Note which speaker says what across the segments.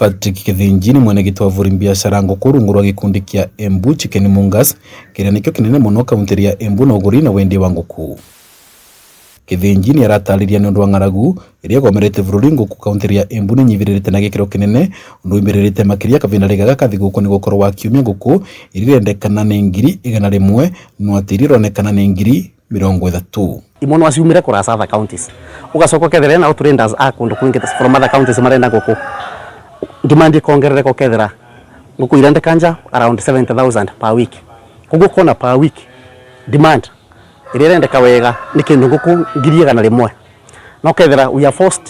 Speaker 1: Patrick Kithinji ni mwenegiti wa vuri biashara nguku rungu rwa gikundi kia Embu Chicken Mongers kiria nikio kinene muno kaunti ya Embu na uguri na wendia wa nguku. Kithinji ni aratariria ni undu wa ng'aragu iria igomerete bururi nguku kaunti ya Embu ni nyiviririte na gikiro kinene undu uimiririte makiria kavinda gaka thiguku ni gukorwo wa kiumia nguku iria irendekana ni 100,000 no ati iria ironekana ni 30,000.
Speaker 2: Imwe no ciumire kurasa other counties, ugacoka ukethera na traders a kundu kwingi from other counties marenda nguku, demand ikongerereka, ukethera nguku irendeka nja around 70,000 per week. Koguo kona per week demand iria irendeka wega ni kindu nguku 100,000, no kethera we are forced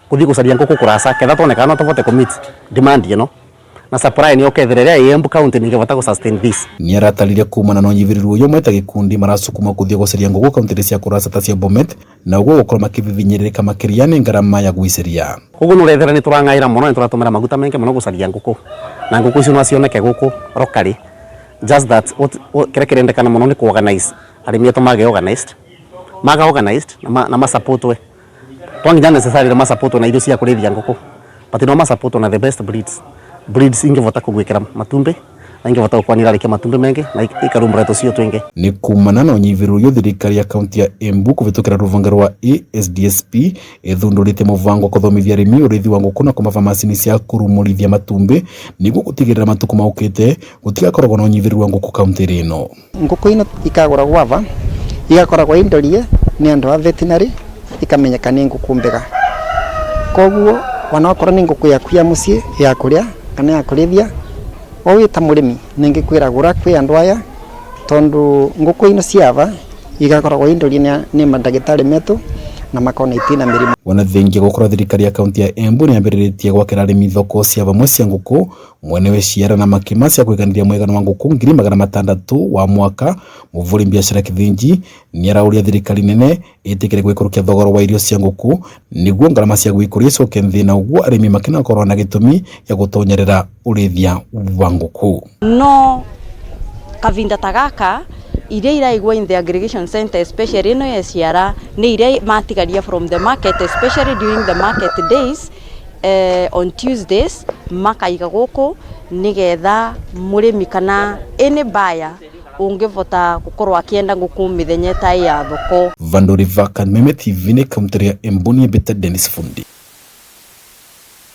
Speaker 2: kuthii gucaria nguku kurasa ketha twoneka no tuvote ku meet demand ino na supply ni ukethera iria ĩ Embu County ningivota ku sustain this.
Speaker 1: Ni arataririe kumana na unyiviriru uyu mweta gikundi marasukuma kuthie gucaria nguku kaunti cia kurasa ta cia Bomet na uguo gukorwo makivivinyirika makiria ni ngarama ya gwiceria.
Speaker 2: Koguo nurethera ni turang'aira muno, ni turatumira maguta mengi muno gucaria nguku, na nguku icio no cioneke guku locally, just that what kiria kirendekana muno ni ku organize arimi etu mage organized, maga organized na masupportwe twanginya necessarily masupportwe na irio cia kurithia nguku, but no masupportwe na the best breeds ingivota kugwikira matumbi na ingivota gukwanira rikia matumbi mengi na ikarumbura tucio twingi.
Speaker 1: Ni kumana na unyiviru uyu thirikari ya kaunti ya Embu kuvitukira ruvonge rwa ASDSP ithundurite muvango wa kuthomithia arimi urithi wa nguku na kumava macini cia kurumurithia matumbi niguo gutigirira matuku maukite gutigakoragwo na unyiviru wa nguku kaunti ino.
Speaker 3: Nguku ino ikaguragwo ava igakoragwo indorie ni andu a veterinary ikamenyeka ni nguku mbega, koguo wanakorwo ni nguku yaku ya mucii ya kuria kana ya kurithia o wi ta murimi ningikwira gura kwi andu aya tondu nguku ino ciava igakoragwo indorie ni mandagitari metu na makona itina mirimu.
Speaker 1: Wanathengia gukorwo thirikari ya kaunti ya Embu ni yambiritie gwakira arimi thoko cia vamwe cia nguku mwenewe ciara na makima cia kwiganiria mwigana wa nguku 600,000 wa mwaka. Muvuri biashara Kithinji ni arauria thirikari nene itikire gwikurukia thogora wa irio cia nguku niguo ngarama cia gwikuria icoke nthi na uguo arimi makinakorwo na gitumi ya gutonyerera urithia wa nguku.
Speaker 4: No kavinda ta gaka iria iraigwo in the aggregation center, especially ino ya ciara ni iria matigaria from the market, especially during the market days, on Tuesdays makaiga guku nigetha murimi kana any buyer ungivota gukorwo akienda nguku mithenya ta ya thoko.
Speaker 1: Vandori Vakan, Meme TV, ni kaunti ya Embu, ni Beta Dennis Fundi.